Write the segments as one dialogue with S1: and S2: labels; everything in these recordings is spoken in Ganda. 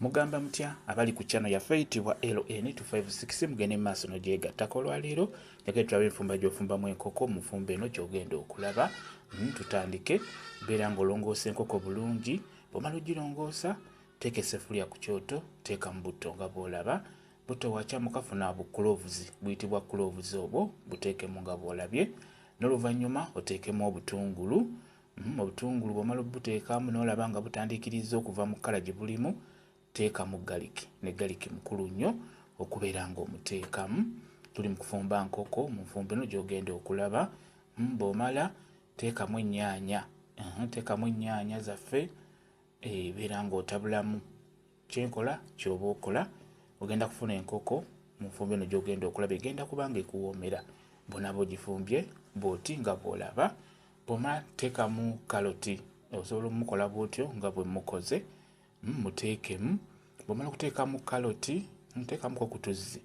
S1: Mugamba mutya abali ku channel yaffe eyitibwa LN256? Mugende mu maaso n'ogyegattako. Olwaleero njagala tulabe enfumba gy'ofumbamu enkoko. Mu nfumba eno ky'ogenda okulaba, tutandike. Beera ng'olongoosa enkoko bulungi. Bw'omala ogirongoosa, teeka essefuliya ku kyoto, teekamu butto nga bw'olaba. Butto wakyamuka, funa bu cloves, buyitibwa cloves, obwo buteekemu nga bw'olabye. N'oluvannyuma oteekemu obutungulu. Obutungulu bw'omala obuteekamu n'olaba nga butandiikirizza okuva mu kkala gye bulimu, teekamu garlic. Ne garlic mukulu nnyo okubeera ng'omuteekamu. Tuli mu kufumba nkoko mu nfumba eno gy'ogenda okulaba. Bw'omala teekamu ennyaanya, teekamu ennyaanya zaffe, beera ng'otabulamu. Kyenkola ky'oba okola, ogenda kufuna enkoko mu nfumba eno gy'ogenda okulaba egenda kuba nga ekuwoomera bw'onaaba ogifumbye bw'oti nga bw'olaba. Bw'omala teekamu kaloti, osobola omukola bw'otyo nga bwe mukoze, muteekemu. Bw'omala okuteekamu kaloti, nteekamuko ku tuzzi.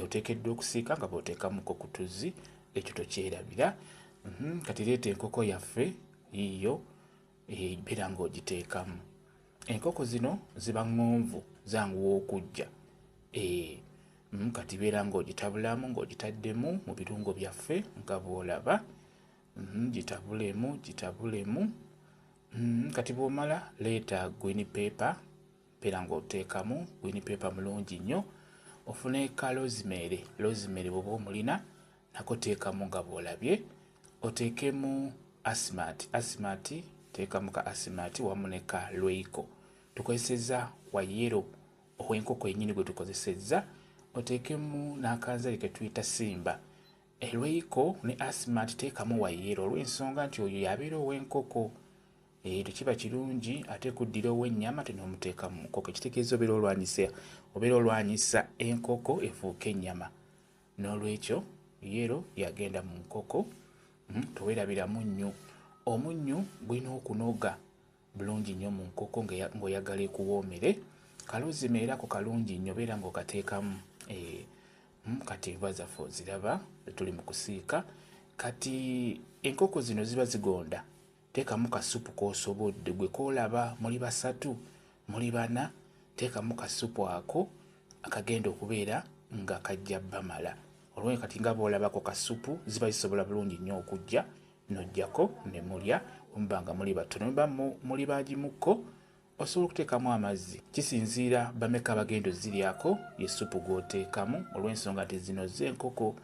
S1: Oteekeddwa okusiika nga bw'oteekamuko ku tuzzi, ekyo tokyerabira. Kati leeta enkoko yaffe yiiyo, beera ng'ogiteekamu. Enkoko zino ziba ŋŋonvu, zanguwa okujja. Kati beera ng'ogitabulamu ng'ogitaddemu mu birungo byaffe nga bw'olaba. Gitabulemu, gitabulemu. Kati bw'omala leeta green pepper, beera ng'oteekamu green pepper mulungi nnyo. Ofune ka rosemary, rosemary bw'oba omulina nako teekamu nga bw'olabye. Oteekemu asimati, asimati teekamu ka asimati wamu ne ka Royco. Tukozesezza wa yellow ow'enkoko yennyini gwe tukozesezza. Oteekemu n'akanzali ke tuyita Simba. Royco ne asimati, teekamu wa yellow olw'ensonga nti oyo y'abeera ow'enkoko. Tekiba kirungi ate kuddira ow'ennyama te n'omuteeka mu nkoko, ekitegeeza obeera olwanyisa enkoko efuuke ennyama. N'olwekyo yellow yagenda mu nkoko. Towerabira munnyu. Omunnyu gulina okunoga bulungi nnyo mu nkoko ng'oyagala ekuwoomere. Ka rosemary ako kalungi nnyo, beera ng'okateekamu. Kati enva zaffe oziraba, tuli mu kusiika. Kati enkoko zino ziba zigonda, teekamu kasupu k'osobodde gwe koolaba. Muli basatu, muli bana, teekamu kasupu ako akagenda okubeera nga kajja bamala. Olwo kati nga bw'olabako kasupu, ziba zisobola bulungi nnyo okujja n'oggyako ne mulya omuba nga muli batono. Muba muli bagimukko, osobola okuteekamu amazzi, kisinziira bameka bagenda oziryako ye supu gw'oteekamu, olw'ensonga nti zino z'enkoko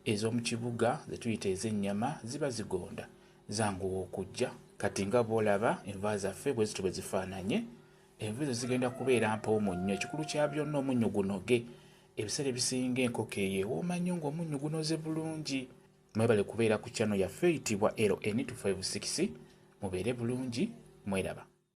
S1: ez'omu kibuga ze tuyita ez'ennyama ziba zigonda, zanguwa okujja. Kati nga bw'olaba enva zaffe bwe zityo bwe zifaananye. Enva ezo zigenda kubeera mpoomu nnyo. Ekikulu kya byonna, omunnyo gunoge. Ebiseera ebisinga enkoko eyo ewooma nnyo ng'omunnyo gunoze bulungi. Mwebale kubeera ku channel yaffe eyitibwa LN256. Mubeere bulungi, mweraba.